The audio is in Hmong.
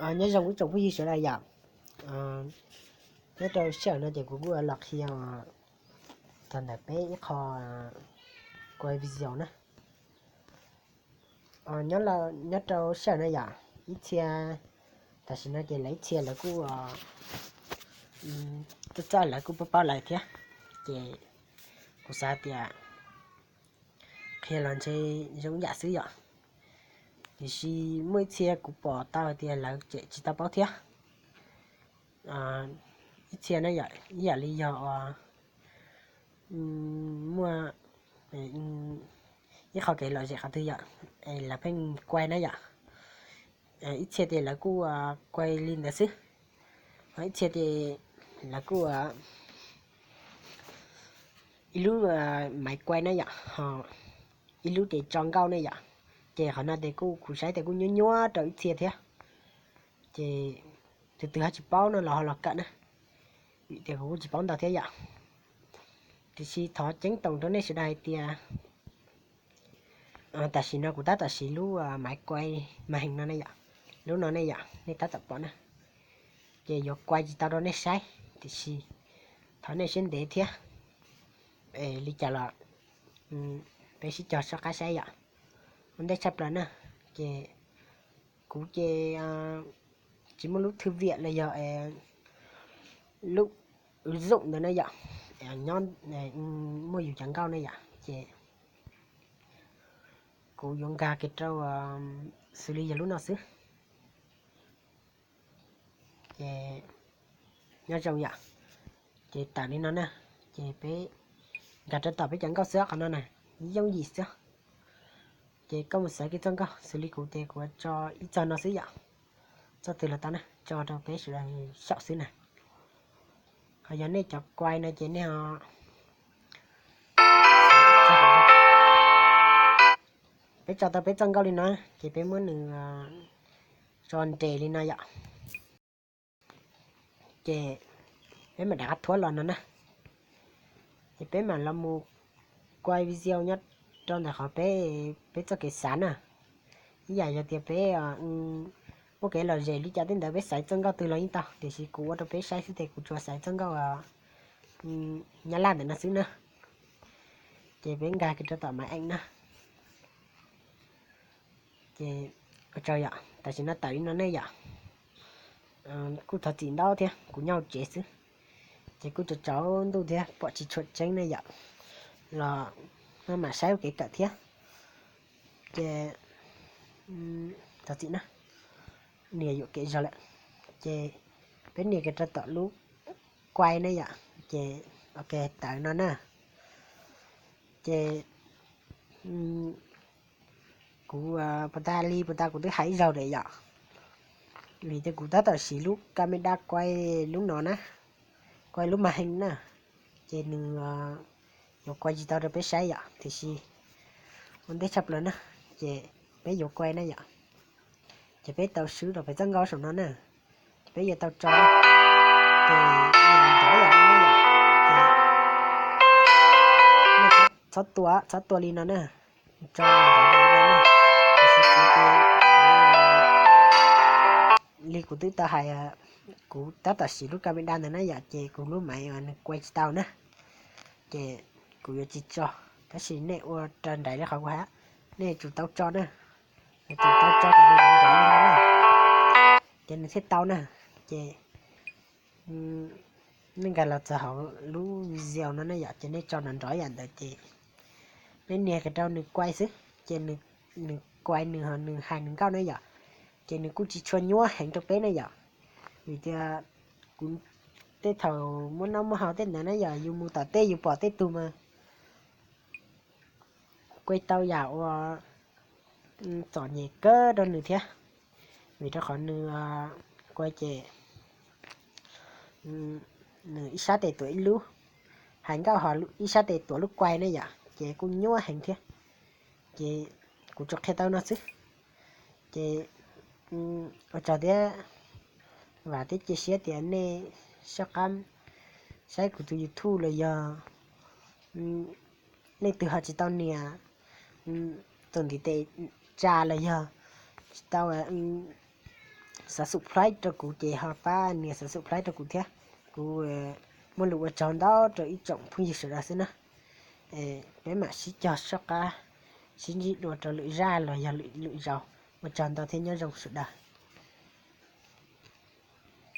Nyob zoo ib tsoom phooj ywg sawv daws yom. Nyob rau sij hawm no ces kuv kuj los qhia txog ntawm peb ib qho kuaj video na. Nyob rau sij hawm no yom, ib txhia, tam sim no ces lawv ib txhia lawv kuj txawj txawj lawv kuj paub paub lawm thiab, ces kuv xav tias qhia los ntshe zoo ib yam xwb yom. Tiam sis muaj ib txhia kuv pom tau hais tias lawv tseem tsis tau paub thiab. Ib txhia na yom, ib yam li yog uas muaj ib qho kev lom zem qhov twg yom, es lawv pheej kuaj na yom. Ib txhia ces lawv kuj kuaj li ntawd xwb, ho ib txhia ces lawv kuj ib lub maiv kuaj na yom, ho ib lub ces tso nkauj ne yom. Ces qhov no ces kuj kuv saib tias kuj nyuaj nyuaj rau ib txhia thiab. Ces tus twg ho tsis paub no los ho los kawm na, vim tias kuv kuj tsis paub ntau thiab yom. Tiam sis thov ceeb toom rau nej sawv daws hais tias tam sim no kuv tab tom siv lub maiv kuaj mas hees no ne yom, lub no ne yom, nej tab tom pom na. Ces yuav kuaj tsis tau rau nej saib, tiam sis thov nej siab ntev thiab. Es li cas los peb sib cog soj qab saib yom. Ua ntej tshaj plaws na, ces kuv ces tsis muaj lub thwj viam los yog lub zoom ntawd na yom, nyob muaj yus cov nkauj ne yom, ces kuv yuav nkag kiag rau xws li yog lub no xwb. Ces nyob zoo yom, ces tawm li no na, ces peb nkag rau tom peb cov nkauj xwb qhov no na, yooj yim xwb. Ces koj mus xaiv kiag txoj nkauj xws li kuv ces kuv tso ib txoj no xwb yom, txoj twg los tau na, tso rau peb sawv daws xyaum xwb na. Ho yog nej cov kuaj no ces nej ho peb tso tau peb txoj nkauj li no, ces peb muab nws tso nres li no yom. Ces peb mam rov qab thuab los no na. Ces peb mam los mus kuaj video nyob rau ntawm qhov peb, peb txoj kev xav na. Ib yam yog tias peb muaj kev lom zem li cas tej ntawd peb xaiv txoj nkauj twg los yeej tau, tiam sis kuv ua rau peb saib xwb ces kuv tsuas xaiv txoj nkauj Nyab Laj ntawm no xwb na. Ces peb nkag kiag rau tom maiv ees na. Ces ua tsaug yom, tam sim no tawm li no nej yom. Kuj thov txim ntau thiab, kuv nyob hauv tsev xwb, ces kuj tsaus tsaus ntuj thiab pom tsis tshua tseeb ne yom, los maj mam saib ua kev kawm thiab. Ces thov txim na, nias yuam kev zog lawm. Ces peb nias kiag rau tom lub kuaj ne yom, ces ok tawm no na. Ces kuv puas tas li puas tas kuv twb hais ib zaug lawm yom, vim tias kuv tab tom siv lub camera kuaj lub no na, kuaj lub maj hees na, ces nws yuav kuaj tsis tau rau peb saib yom, tiam sis ua ntej tshaj plaws na, ces peb yuav kuaj na yom. Ces peb tau swb rau pem txoj nkauj saum no na, ces peb yuav tau tso, ces nrov yam no na yom, ces nej txhob tua, txhob tua li no na, tso nrov li no na. Tiam sis kuv ces li kuv twb tau hais, kuv tab tom siv lub camera ntawd na yom, ces kuv lub maiv nws kuaj tsis tau na, ces kuv yuav tsis tso. Tab sis nej ua raws nraim li qhov kuv hais, nej yuav tsum tau tso na, yuav tsum tau tso kom nws nrov li no na, ces nws thiaj tau na. Ces nej nkag los txog hauv lub video no ne yom, ces nej tso nrov nrov yam ntawd ces peb nias kiag rau nws kuaj xwb, ces nws kuaj nws ho nws hais nws nkauj ne yom, ces nws kuj tsis tshua nyuaj heev rau peb ne yom. Vim tias kuv tej thaum muab noj muab haus tej ntawd na yom, yus mus tom tej yus pom tej tug mas kuaj tau yam uas txom nyem kawg rau nws thiab, vim rau qhov nws kuaj ces nws ib sab tes tuam ib lub, hais nkauj ho ib sab tes tuam lub kuaj ne yom, ces kuj nyuaj heev thiab. Ces kuv tsuas qhia tau no xwb, ces ua tsaug thiab, vam thiab cia siab tias nej soj qab saib kuv tus YouTube los yog leej twg ho tsis tau nias txuas ntiv tes tsa los yog tsis tau subscribe rau kuv ces ho pab nias subscribe rau kuv thiab. Kuv muaj lus ua tsaug ntau rau ib tsoom phooj ywg sawv daws xwb na. Peb mam sib cog soj qab sib ntsib dua rau lwm zaj los yog lwm zaus. Ua tsaug ntau thiab nyob zoo sawv daws.